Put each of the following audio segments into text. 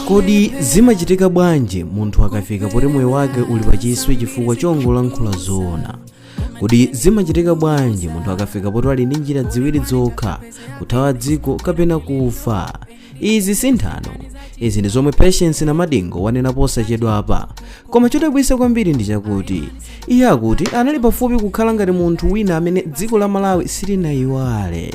Kodi zimachitika bwanji munthu akafika poti moyo wake uli pachiswe chifukwa chongolankhula zoona? Kodi zimachitika bwanji munthu akafika poti ali ndi njira ziwiri zokha, kuthawa dziko kapena kufa? Izi si nthano. Izi ndi zomwe Patience Namadingo wanena posachedwapa. Koma chodabwitsa kwambiri ndi chakuti iye akuti anali pafupi kukhala ngati munthu wina amene dziko la Malawi silinayiwale,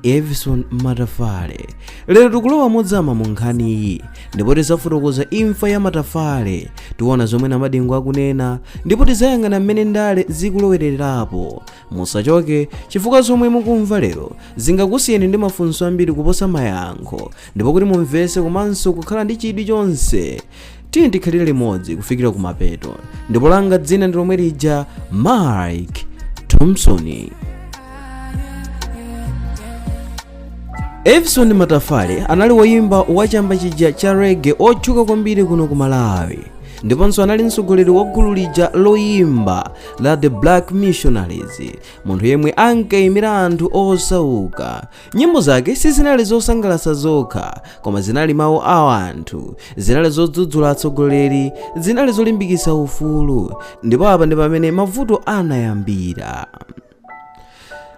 Evison Matafale. Lero tikulowa modzama mu nkhaniyi ndipo tidzafotokoza imfa ya Matafale, tiona zomwe Namadingo akunena ndipo tidzayang'ana mmene ndale zikulowererapo. Musachoke, chifukwa zomwe mukumva lero zingakusiyeni ndi mafunso ambiri kuposa mayankho. Ndipo kuti mumvese komanso kukhala ndi chidwi chonse, tiye tikhalire limodzi kufikira kumapeto. Ndipo langa dzina ndi lomwe lija, Mike Thompson. Evison Matafale anali woyimba wachamba chija cha reggae otchuka kwambiri kuno ku Malawi, ndiponso anali mtsogoleri wa gulu lija loyimba la The Black Missionaries, munthu yemwe ankayimira anthu osauka. Nyimbo zake sizinali zosangalatsa zokha, koma zinali mawu a anthu, zinali zodzudzula atsogoleri, zinali zolimbikitsa ufulu. Ndipo apa ndi pamene mavuto anayambira.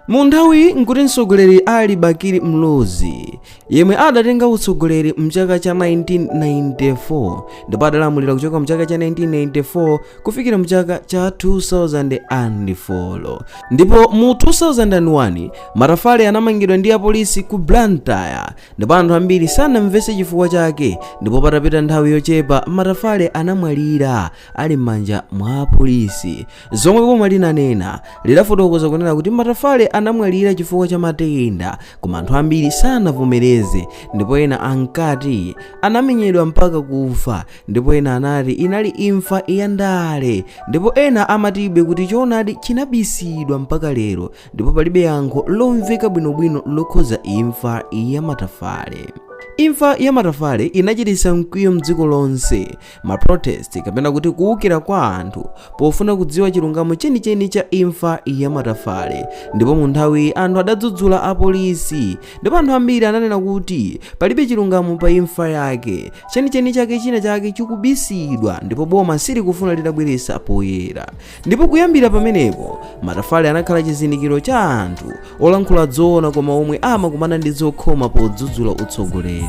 Mu nthawi nkuti mtsogoleri ali Bakili Muluzi, yemwe adatenga utsogoleri mchaka cha 1994 ndipo adalamulira kuchoka mchaka cha 1994 kufikira mchaka cha 2004. Ndipo mu 2001 Matafale anamangidwa ndi apolisi ku Blantyre, ndipo anthu ambiri sanamvetse chifukwa chake. Ndipo patapita nthawi yochepa Matafale anamwalira ali m'manja mwa apolisi. Zomwe boma linanena, lidafotokoza kunena kuti Matafale anamwalira chifukwa cha matenda, koma anthu ambiri sanavomereze, ndipo ena ankati anamenyedwa mpaka kufa, ndipo ena anati inali imfa ya ndale, ndipo ena amatibe kuti choonadi chinabisidwa mpaka lero ndipo palibe yankho lomveka bwinobwino lokhuza imfa ya Matafale. Imfa ya Matafale inachititsa mkwiyo mdziko lonse, ma protest kapena kuti kuwukira kwa anthu pofuna kudziwa chilungamo chenicheni cha imfa ya Matafale. Ndipo mu nthawi anthu adadzudzula apolisi, ndipo anthu ambiri ananena kuti palibe chilungamo pa imfa yake, chenicheni chake china chake chikubisidwa ndipo boma silikufuna litabweretsa poyera. Ndipo kuyambira pamenepo Matafale anakhala chizindikiro cha anthu olankhula zoona koma omwe amakumana ndi zokhoma podzudzula utsogoleri.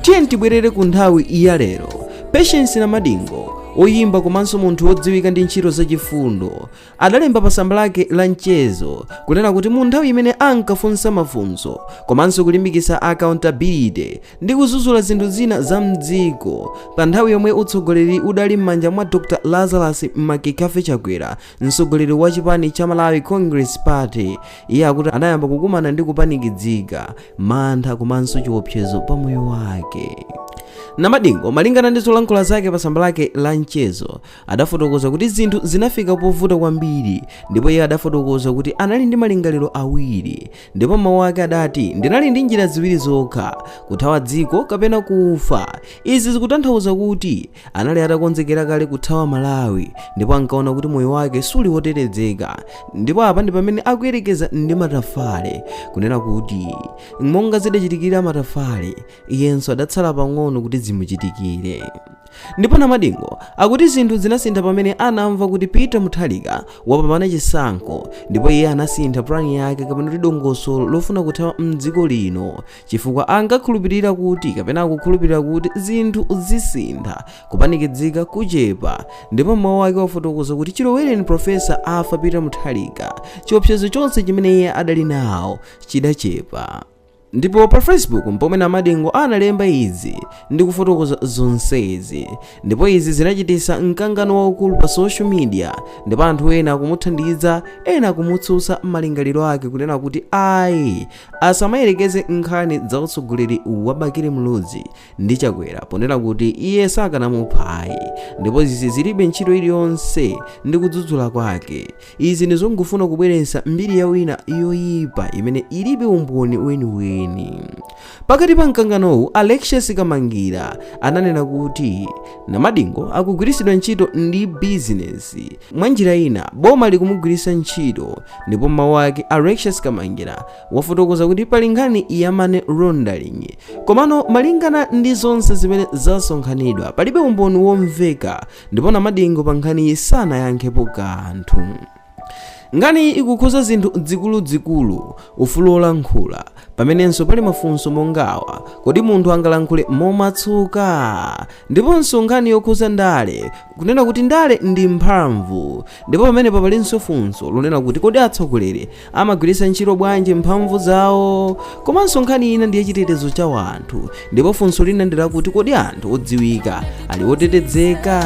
Tiye tibwerere ku nthawi ya lero. Patience Namadingo, oyimba komanso munthu wodziwika ndi ntchito zachifundo, adalemba pa tsamba lake la mchezo kunena kuti mu nthawi imene ankafunsa mafunso komanso kulimbikitsa accountability ndi kudzudzula zinthu zina za mdziko pa nthawi yomwe utsogoleri udali m'manja mwa Dr Lazarus McCarthy Chakwera, mtsogoleri wa chipani cha Malawi Congress Party, iye akuti anayamba kukumana ndi kupanikidzika, mantha komanso chiopsezo pa moyo wake. Namadingo, malingana ndi zolankhula zake pa tsamba lake la mchezo, adafotokoza kuti zinthu zinafika povuta kwambiri, ndipo iye adafotokoza kuti anali ndi malingaliro awiri, ndipo mawu ake adati, "Ndinali ndi njira ziwiri zokha, kuthawa dziko kapena kufa." Izi zikutanthauza kuti anali atakonzekera kale kuthawa Malawi ndipo ankaona kuti moyo wake suli wotetezeka. Ndipo apa ndi pamene akuyerekeza ndi Matafale kunena kuti monga zidachitikira Matafale, iyenso adatsala pang'ono kuti zimuchitikire. Ndipo Namadingo akuti zinthu zinasintha pamene anamva kuti Peter Mutharika wapambana chisankho, ndipo iye anasintha plan yake kapena kuti dongosolo lofuna kuthawa mdziko lino, chifukwa ankakhulupirira kuti kapena akukhulupirira kuti zinthu zisintha, kupanikidzika kuchepa. Ndipo mawu ake wafotokoza kuti chilowereni Professor Arthur Peter Mutharika, chiopsezo chonse chimene iye adali nawo chidachepa. Ndipo pa Facebook mpomwe Namadingo analemba izi ndi kufotokoza zonsezi, ndipo izi zinachititsa mkangano waukulu pa social media, ndipo anthu ena akumuthandiza, ena akumutsutsa malingaliro ake kunena kuti ayi, asamayerekeze nkhani za utsogoleri wa Bakili Muluzi ndi Chakwera, ponena kuti iye sakanamupha ayi, ndipo izi zilibe ntchito iliyonse ndi kudzudzula kwake. Izi ndi zongofuna kubweretsa mbiri ya wina yoyipa imene ilibe umboni weniweni. Pakati pa mkanganowu, Alexious Kamangira ananena kuti Namadingo akugwiritsidwa ntchito ndi bizinesi, mwa njira ina boma likumugwiritsa ntchito. Ndipo mawu ake, Alexious Kamangira wafotokoza kuti pali nkhani ya money laundering, komano malingana ndi zonse zimene zasonkhanidwa, palibe umboni womveka, ndipo Namadingo pa nkhaniyi sanayankhepo kanthu. Nkhani ikukhuza zinthu zikuluzikulu, ufulu wolankhula, pamenenso pali mafunso mongawa: kodi munthu angalankhule momatsuka? Ndiponso nkhani yokhuza ndale, kunena kuti ndale ndi mphamvu, ndipo pamenepo palinso funso lonena kuti kodi atsogoleri amagwiritsa ntchito bwanji mphamvu zawo? Komanso nkhani ina ndiye chitetezo cha wanthu, ndipo funso lina ndi lakuti kodi anthu odziwika ali otetezeka?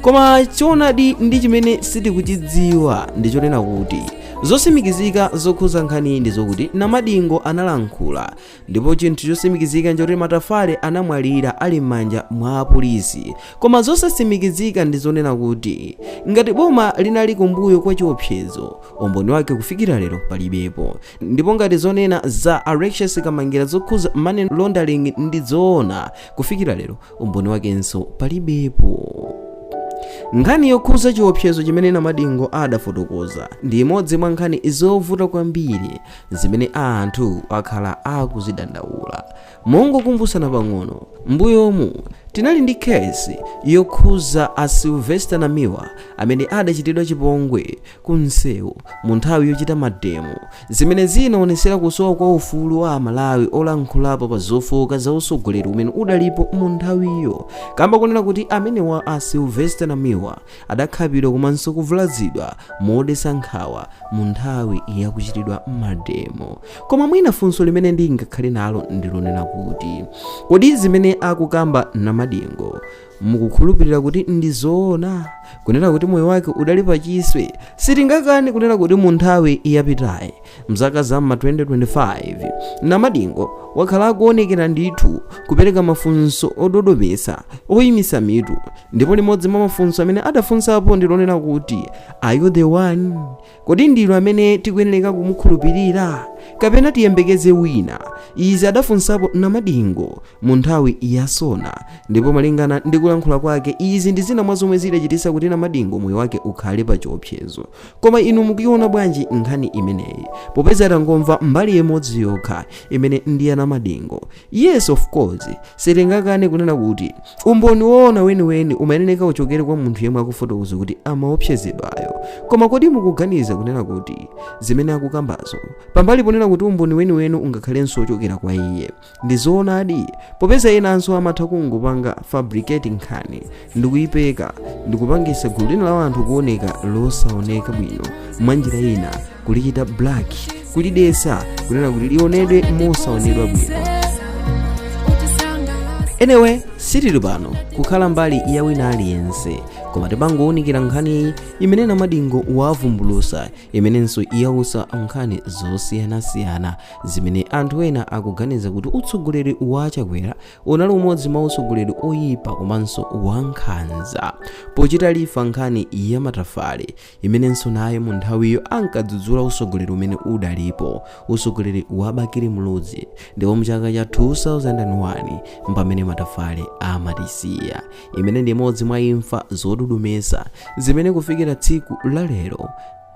Koma choonadi ndi chimene sitikuchidziwa ndi chonena kuti zosimikizika zokhuza nkhani ndi zokuti Namadingo analankhula, ndipo chinthu chosimikizika nchoti Matafale anamwalira ali m'manja mwa apolisi. Koma zosasimikizika ndi zonena kuti ngati boma linali kumbuyo kwa chiopsezo, umboni wake kufikira lero palibepo. Ndipo ngati zonena za Alexious Kamangira zokhuza money laundering ndi zoona, kufikira lero umboni wakenso palibepo. Nkhani yokhuza chiopsezo chimene Namadingo adafotokoza ndi imodzi mwa nkhani zovuta kwambiri zimene anthu akhala akuzidandaula. Mongokumbutsana pang'ono, mbuyomu tinali ndi kesi yokhuza a Sylvester Namiwa amene adachitidwa chipongwe ku msewu mu nthawi yochita mademo, zimene zinaonesera kusowa kwa ufulu wa Amalawi olankhulapo pa zofowoka za usogoleri umene udalipo mu nthawiyo, kamba kunena kuti amenewa a Sylvester Namiwa adakhapidwa komanso kuvulazidwa modetsa nkhawa mu nthawi yakuchitidwa mademo. Koma mwina funso limene ndingakhale nalo ndilonena kuti kodi zimene akukamba Namadingo mukukhulupirira kuti ndi zoona, kunena kuti moyo wake udali pachiswe? Sitingakane kunena kuti mu nthawi yapitayi, mzaka za ma 2025, Namadingo wakhala akuonekera ndithu kupereka mafunso ododomesa, oyimisa mitu. Ndipo limodzi mwa mafunso amene adafunsapo ndi lonena kuti, "Are you the one? Kodi ndinu amene tikuyenera kumukhulupirira kapena tiyembekeze wina?" Izi adafunsapo Namadingo mu nthawi ya SONA, ndipo malingana ndi kulankhula kwake, izi ndi zina mwa zomwe zidachititsa kuti Namadingo moyo wake ukhale pa chiopsezo. Koma inu mukuiona bwanji nkhani imeneyi, popeza tangomva mbali imodzi yokha imene ndi ya Namadingo? Yes, of course, sitingakane kunena kuti umboni woona weniweni umayenera uchokere kwa munthu yemwe akufotokoza kuti amaopsezedwayo. Koma kodi mukuganiza kunena kuti zimene akukambazo, pambali ponena kuti umboni weniweni ungakhalenso ochokera kwa iye, ndi zoonadi, popeza enanso amatha kungopanga fabricate nkhani ndikuyipeka ndikupangisa gulu lina la anthu kuoneka losaoneka bwino, mwanjira ina kulichita black, kulidesa, kunena kuti lionedwe mosaonedwa bwino? Anyway, sitili pano kukhala mbali ya wina aliyense, koma timangowunikira nkhani imene Namadingo wavumbulusa, imenenso yausa nkhani zosiyanasiyana zimene anthu ena akuganiza kuti utsogoleri wa Chakwera unali umodzi mwa utsogoleri oyipa komanso wankhanza, pochita refer nkhani ya Matafale, imenenso naye mu nthawiyo ankadzudzula utsogoleri umene udalipo, utsogoleri wa Bakili Muluzi. Ndipo mchaka cha 2001 mpamene Matafale amatisiya, imene ndi imodzi mwa imfa zododomesa zimene kufikira tsiku la lero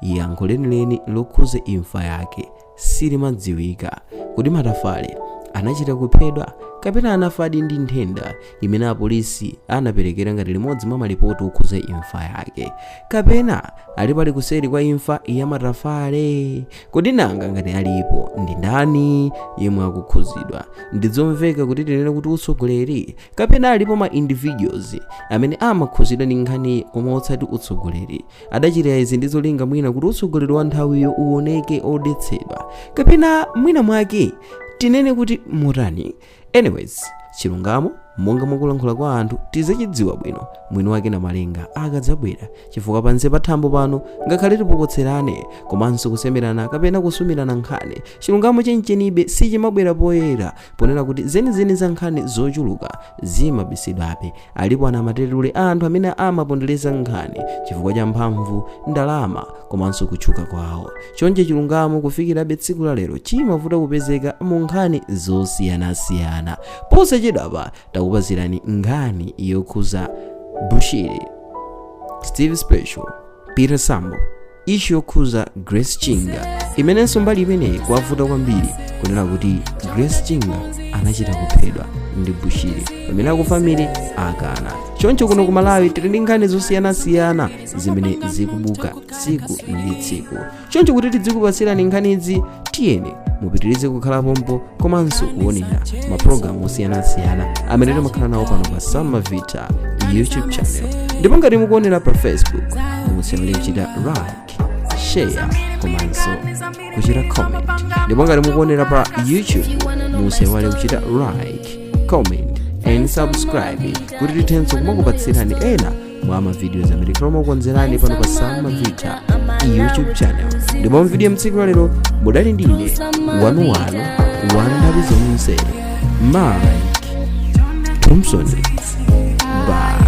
yankho lenileni lokhuza imfa yake silimadziwika, kuti Matafale anachita kuphedwa kapena anafadi ndi nthenda imene apolisi anaperekera ngati limodzi mwa malipoti okhuza imfa yake, kapena ali pali kuseri kwa imfa ya Matafale. Kodi nanga ngati alipo, ndi ndani yemwe akukhuzidwa? Ndidzomveka kuti tinene kuti utsogoleri, kapena alipo ma individuals amene amakhuzidwa ndi nkhani koma osati utsogoleri, adachita izi ndi zolinga mwina kuti utsogoleri wa nthawiyo uoneke odetsedwa, kapena mwina mwake tinene kuti motani? Anyways, chilungamo Monga mwakulankhula kwa anthu, tizachidziwa bwino mwini wake Namalenga akadzabwera, chifukwa pansi pa thambo pano ngakhale tipokotserane komanso kusemerana kapena kusumirana nkhani, chilungamo chenichenibe sichimabwera poyera, ponena kuti zenizeni za nkhani zochuluka zimabisidwabe. Alipo anamatetule a anthu amene amapondereza nkhani chifukwa cha mphamvu, ndalama komanso kutchuka kwawo. Choncho chilungamo kufikirabe tsiku la lero chimavuta kupezeka mu nkhani zosiyanasiyana. Posachedwapa takupazirani nkhani yokhuza Bushiri, Steve Special, Peter Sambo, issue yokhuza Grace Chinga, imenenso mbali imeneyi kwavuta kwambiri kunena kuti Grace Chinga anachita kuphedwa ndi Bushiri, pamene aku family akana. Choncho kuno ku Malawi tili ndi nkhani zosiyanasiyana zimene zikubuka tsiku ndi tsiku. Choncho kuti tidzikupatsirani nkhanizi, tiyeni mupitirize kukhala pompo komanso kuonera mapulogalamu osiyanasiyana amene timakhala nawo pano pa Sam Mavita YouTube channel. Ndipo ngati mukuonera pa Facebook, musaiwale kuchita like, share komanso kuchita comment. Ndipo ngati mukuonera pa YouTube, musaiwale kuchita like, comment and subscribe kuti tithenso kumakupatsirani ena mwa mavideos amene timakukonzerani pano pa Sam Mavita YouTube channel. Ndipo mvidiyo mtsiku la lero mudali ndine wanuwanu wa nthawi zonse, Mike Thompson. Bye.